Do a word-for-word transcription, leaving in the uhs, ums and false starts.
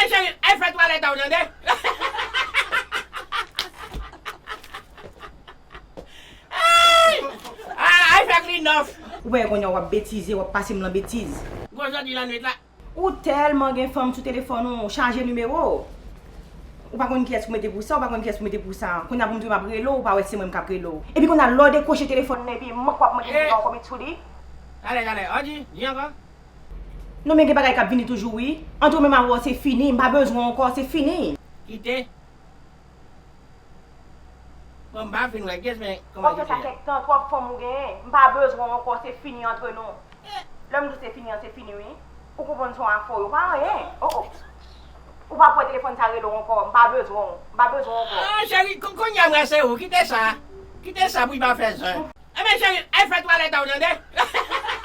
Cheri, al fè twalèt ou, tande? Ay! Ah, al fè klinòf. Ou wè kounye a w ap betize, w ap pase m lan betiz. Gwo jodi lannwit la. Ou tèlman gen fanm sou telefòn ou, ou chanje nimewo. Ou pa konn kiyès pou mete pou sa, ou pa konn kiyès pou mete pou sa. Kounye a pou m tou m ap rele w, ou pa wè se mwen m k ap rele w. Epi kounye a lè w dekwoche telefòn nan, epi mank w ap mande pou sa ankò met sou li. Talè, talè, Audrey, di ankò. Non, men gen bagay k ap vini toujou, wi. Ant ou menm avè w, se fini. M pa bezwen w ankò, se fini. Kite. Bon, m pa fin wè kiyès, men kòman kite a? W ap fè sa kèk tan, twòp fanm ou genyen. M pa bezwen w ankò, se fini ant nou. Lè m di w se fini an, se fini, wi. Ou konprann se yon afè w, yo pa anyen. Oh, oh. Ou p ap wè telefòn sa rele w ankò. M pa bezwen w. M pa bezwen w ankò. Ah, cheri, kou-, kounye a m wè se ou. Kite sa. Kite sa pou l pa fè zen. Ebyen, cheri, al fè twalèt ou, tande?